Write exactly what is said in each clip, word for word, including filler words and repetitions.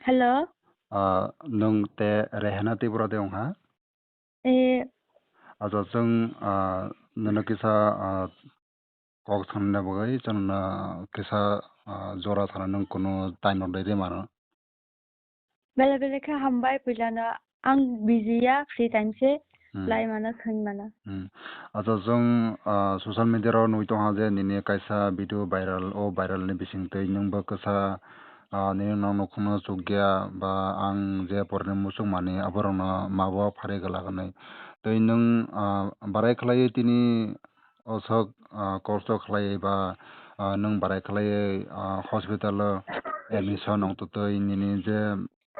Hello. Ah, nwng te Rehana Tripura de wng ha? Eh. Acha, chwng, ah, nono kisa, ah, kok sanna bagwi chwngno kisa, ah, jora sana nwng kunu time rok dai de mano. Bele bele khe hambai puilano ang busy ya, free time se Hmm. lai mano, thwng mano. Hmm. Acha, chwng, ah, social media rok nugwi tongha je nini kaisa video viral, o viral ni bisingtwi nwngbo kisa, ah, nini nok nukhungno chukya ba ang je porni muchung mani aborokno mabo phari gwlak hwnwi. Tei nwng, ah, barai khlaiwi tini osok, ah, kosto khlaiwi ba, ah, nwng barai khlaiwi, ah, hospital o admission wng totwi nini je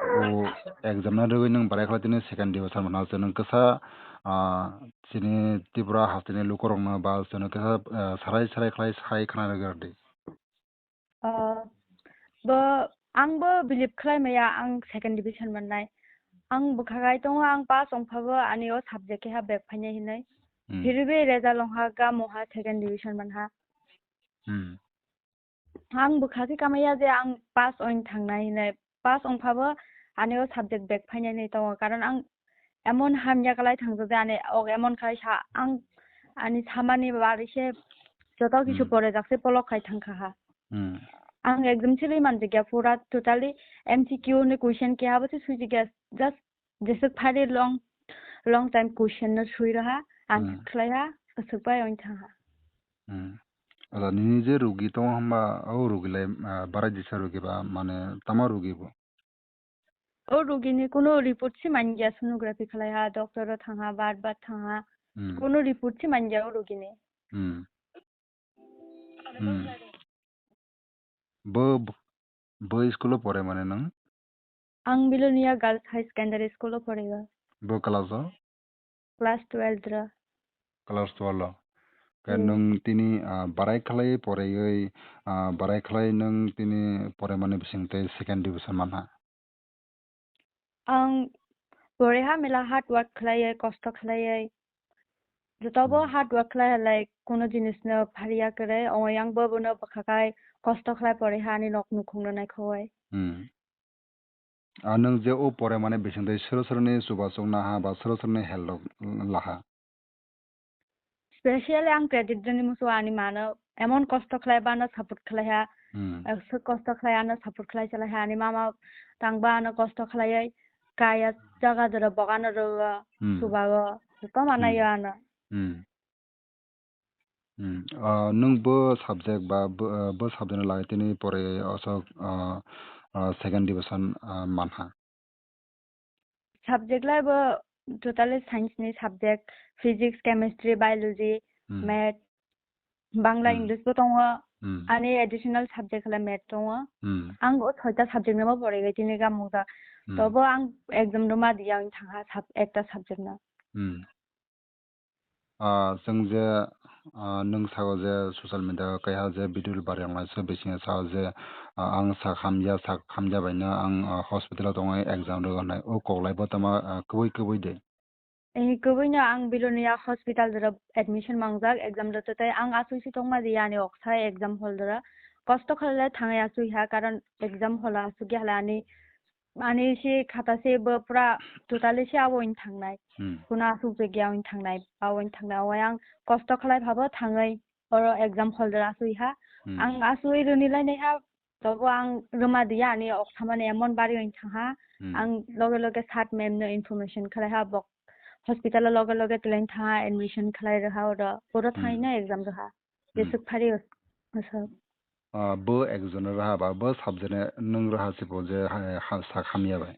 o exam no rwgwi nwng barai khlai tini second division mano, chwng nwng kisa, ah, chini Tripura hasteni lukurokno ba chwngno kisa, ah, sarai sarai khlai sai khna rwgwi rwdi. Ah, bo, ang bo believe khlai maya ang second division mannai. Ang bwkha gai tongo, ang pass wngpha bo ani o subject keha back phainai hinwi. Hmm. Phirwi result wngha gamo ha second division manha. Hmm. Ang bwkha khe kamaya je ang pass wng thangnai hinwi. Pass wngpha bo ani o subject back phainai hinwi tongo. Karon ang emon hamya kwlai thangjak je ani ok emon khai sa ang ani samani bari se joto kisu Hmm. porejak se polok khai thangkha ha. Hmm. Ang exam silwi manjak ya pura totally M C Q ni question keha bo se swijak ya, just jeswk phari long, long time question no swi rwha, answer Hmm. khlai ha, kwchwk bai wng thang ha. Hmm. Ala nini je rugi tongo hwnba o rugi lai, ah, barai jesa rugi ba mane tama rugi bo? O rugini kunu report si manya, sonography khlai ha, doctor o thang ha, bar bar thang ha. Hmm. Kunu report si manya o rugini. Hmm. Hmm. Bo, bo school o pore mane nwng? Ang Bilonia Girls High Secondary School o pore o. Bo class o? Class twelve ra. Class twelve o. Ke Hmm. nwng tini, ah, barai khlai poreyoi, ah, barai khlai nwng tini poremani bising tei second division manha? Ang pore ha mela hard work khlaiwi, kosto khlaiwi. Jotobo Hmm. hard work khlai halai kuno jinis no phariya kwrwi, ongoi ang bo bono bwkha kai kosto khlai pore ha ani nok nukhung no naikhogwi. Hmm. Ah, nwng je o pore mane bising tei sero sero ni chubachu naha ba sero sero ni help rok laha? Specially ang credit rwni muchungo ani mano, emon kosto khlai ba ano support khlai ha, Hmm. eh, se kosto khlai ano support khlai chalai ha, ani mama tang ba ano kosto khlaiwi kaya jaga jora bok ano rwo, Hmm. chubago, joto manayo Hmm. ano. Hmm. Hmm. Ah, nwng bo subject ba bo, ah, bo subject no lagwi tini pore aswk, ah, ah, second division, ah, manha? Subject lai bo totally science ni subject, physics, chemistry, biology, Hmm. math, Bangla, Hmm. English bo tongo, Hmm. ani additional subject khlai math tongo. Hmm. Ang o soita subject no bo pore tini gamung ja. Hmm. Tobo ang exam rwma diya wng thangha sub-, ekta subject no. Hmm. Ah, chwng je, ah, nwng sago je social media o kaiha je video barwi wngnai se bisingo sao je, ah, ang sak hamya, sak hamya bai no ang, ah, hospital o tongwi exam rwgwi wngnai. O kok lai bo tama, ah, kwbwi kwbwi de? Eh, kwbwi no ang Bilonia hospital jora admission mangjak, exam rwtwi tei ang aswk si tongma di ani oksa exam hall jora. Kosto khlai thangwi aswk ha, karon exam hall o aswk ya hala ani Ani se khata se bo pura totally se abo wng thangnai. Hmm. Kuno aswk je gya wng thangnai, abo wng thangnai. Abo ang kosto khlai phabo thangwi oro exam hall jora aswi ha. Hmm. Ang aswi rwni lainai ha, tobo ang rwma diya ani oksa mani emon bari wng thang ha. Hmm. Ang loge loge sat ma'am no information khlai ha, bok hospital o loge loge twlang thang ha, admission khlai rw ha oro. Oro Hmm. thangwi no exam rw ha. Hmm. Jeswk phari o, o sir. Ah, bo ekjon raha ba, bo subject ni nwng raha se bo je ha, ha, sak hamya bai.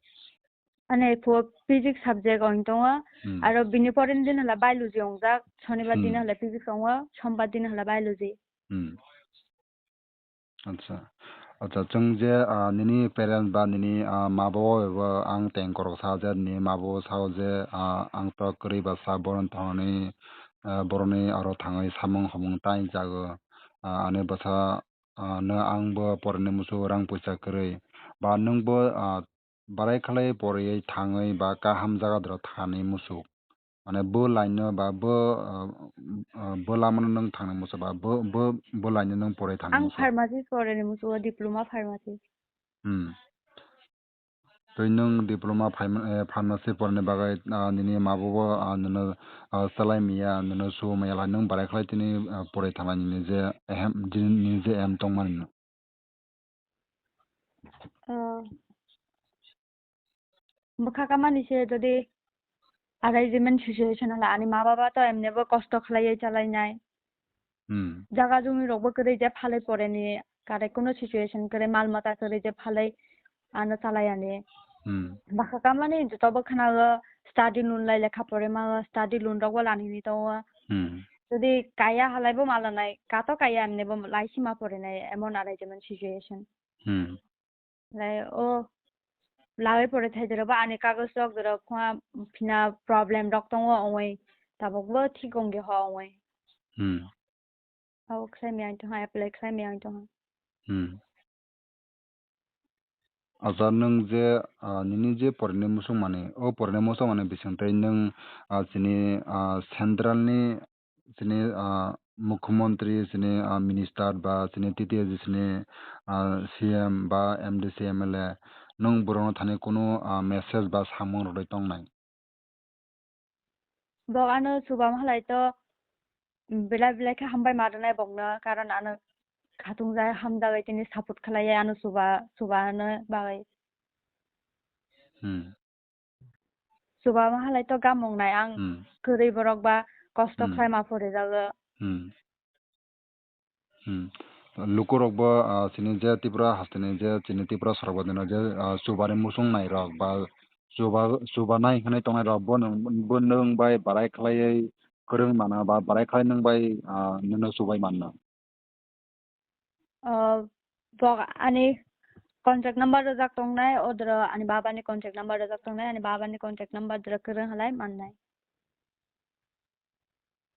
Ani pho physics subject wng tongo, Hmm. aro bini pore ni din hala biology wngjak, shonibar din Hmm. hala physics wngo, sombar din hala biology. Hmm. Acha. Acha, chwng je, ah, nini parents ba nini, ah, ma babai bo ang teng korok sa je, nini ma babai sao je, ah, ang to kwrwi ba sa boroni thani, ah, boroni aro thangwi samung humung tai jago. Ah, ani bwsa, ah, no ang bo porani muchungo rang puisa kwrwi. Ba nwng bo, ah, barai khlai poriwi thangwi ba kaham jaga doro thani muchuk. Mane bo line no ba bo, ah, ah, bo lama no nwng thangni muchuk ba bo, bo, bo line no nwng poriwi thangni Ang muchuk. Pharmacy porani muchungo, diploma pharmacy. Hmm. Tei nwng diploma pharma-, eh, pharmacy porni bagwi, ah, nini ma bo bo, ah, nono, ah, chalai maya, nono su maya lai nwng barai khlai tini, ah, porai thangna nini je ahem, jini, nini je aim tongmani no. Ah, bwkha kamani se jodi arrangement situation hala ani ma baba to emne bo kosto khlaiwi chalainai. Hmm. Jaga jumi rokbo kwrwi je phalwi poreni, kare kuno situation kwrwi mal mata kwrwi je phalwi ano chalaiyani. Hmm. Bwkha kamani jotobo khwnago study loan lai lekha porema study loan rokbo lanini tongo. Hmm. Jodi kaya halai bo malanai, kato kaya emne bo lai sima porinai emon arrangement situation. Hmm. Lai o lawai pore thai jora ba ani kagoj rok jora phunga phina problem rok tongo ongoi tabok bo thik ongge ho ongoi. Hmm. Abo khlai maya tongha, apply khlai maya tongha. Hmm. Acha nwng je, ah, nini je porinai muchung mani, o porinai muchung mani bising tei nwng, ah, chini, ah, central ni chini, ah, mukhyamantri, chini, ah, minister ba chini T T A G chini, ah, C M ba M D C, M L A, nwng borokno thani kunu, ah, message ba samung rwui tongnai? Bo ano chuba ma halai to belai belai khe hambai ma rwnai bokno, karon ano khatung jai hamjagwi tini support khlaiya ano chuba, chuba ano bagwi. Hmm. Chuba ma halai to gamung nai ang Hmm. kwrwi borok ba kosto Hmm. khlai ma pore jago. Hmm. Hmm. Lukurok bo, ah, chini je Tripura hasteni je chini Tripura sorok bo dino je, ah, chubani muchung nai rok ba chuba, chuba nai hinwi tongnai rok bo nwng, bo nwng bai barai khlaiwi kwrwng mano ba barai khlai nwng bai, ah, nwngno chubai manno. Ah, bok ani contact number rwjak tongnai, odoro ani babani contact number rwjak tongnai, ani babani contact number doro kwrwng halai mannai.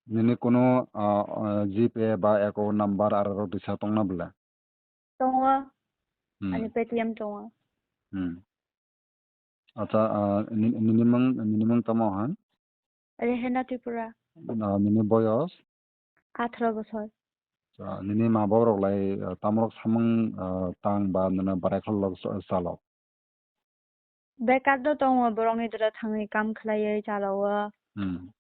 Nini kunu, ah, ah, G Pay ba account number aro rok tisa tongna bwle? Tongo. Hmm. Ani Paytm tongo. Hmm. Acha, ah, ni-, nini mung, nini mung tamo ha? Rehena Tripura. Ah, nini boyos? Atharo bosor. Acha, nini ma babu rok lai, ah, tamo rok samung, ah, tang ba nini barai khlok sa-, salok? Bekar do tongo, borokni dora thangwi kam khlaiwi chalawo. Hmm.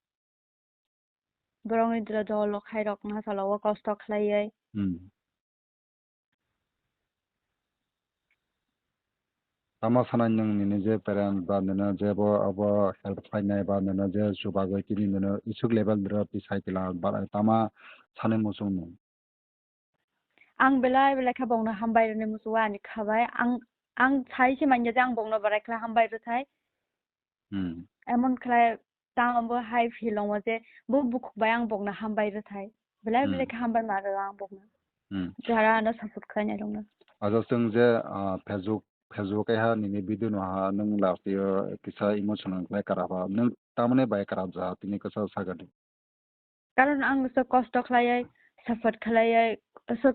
Borokni dora dol khai rok ma chalawo, kosto khlaiwi. Hmm. Tamo sanai nwng nini je parent ba nini je bo abo help khlainai ba nini je chubagwi tini nini isuk level dora tisai tila ba tama sanai muchung nung? Ang belai belai khe bokno hambai rwni muchungo ani kha bai. Ang, ang sai se manya je ang bokno barai khlai hambai rwthai. Hmm. Emon khlai tamo bo hai feel wngo je bo bukhuk bai ang bokno hambai rwthai. Belai belai Hmm. khe hambai ma rwo ang bokno. Hmm. Jara ano support khlainai rokno. Ajo chwng je, ah, Facebook, Facebook kaiha nini video no ha nwng last year kisa emotional khlai kara ba. Nwng tamoni bai kara ja tini kisa sagadi. Karon ang so kosto khlaiwi, support khlaiwi, so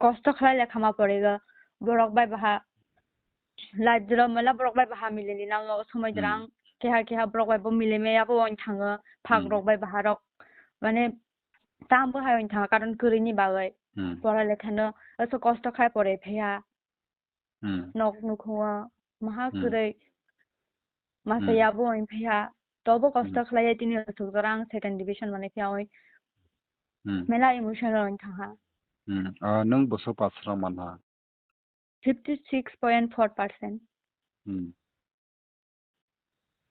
kosto khlai lekha ma porigo. Borok bai baha life jora mela borok bai baha milini nango, somoi Hmm. jora ang keha keha borok bai bo mili maya bo oin thango, phak Hmm. rok bai baha rok. Mane tam bo hai oin thango, karon kwrwini bagwi. Hmm. Pora lekha no, so kosto khai pore pheya. Hmm. Nok nukhungo maha Hmm. kwrwi masa Hmm. yabo wng phiya tobo kosto Hmm. khlaiya tini aswk jora ang second division manwi phiya wng Hmm. mela emotional wng thangha. Hmm. Ah, nwng bwswk pass rok manha? Fifty six point four percent. Hmm.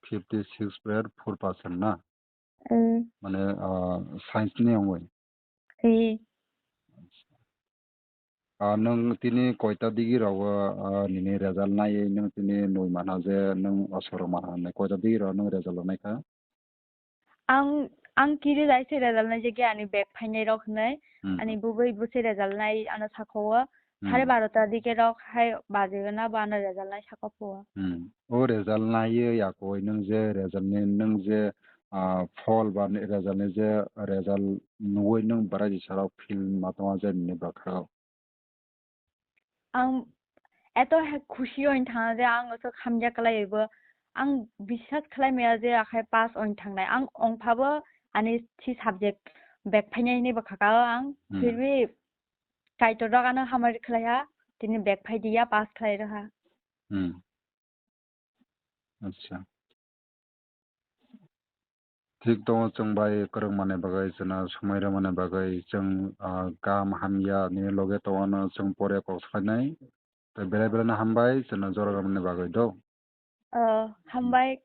Fifty six point four percent na? Eh. Mane, ah, science ni wngwi? Eh. Ah, nwng tini koita digi rogo, ah, nini result naiwi nwng tini nui manha je nwng osoro manha hinwi koita digi rogo nwng result rw naikha? Ang, ang kiri lai se result nai je ani bag phainai rok hinwi, Hmm. ani bwbwi bo se result nai ano sakho o. Hmm. Sare barota dike rok hai baji gana bo ano result nai sakho phuo. Hmm. O result naiwi yakwi nwng je result ni nwng je, ah, phol ba ni result ni je result nugwi nwng barai jesa rok feel ma tongma je nini bwkhao? Ang eto hai khushi oin thang je ang oso hamya kalai bo. Ang biswas khlai maya je akhai pass oin thangnai. Ang ongpha bo ani si subject bag phainai ni bwkha ka ang. Hmm. Phir bhi Kaitor rok ano hamari khlai ha, tini bag phai diya pass khlai rw ha. Hmm. Acha. Thik tongo, chwng bai kwrwng mani bagwi, chwngno swmai rwmani bagwi, chwng, ah, kaham hamya nini loge tongwano chwng pore kok salainai. Tei belai belai no hambai, chwngno jora rwmani bagwi do. Oh, hambai,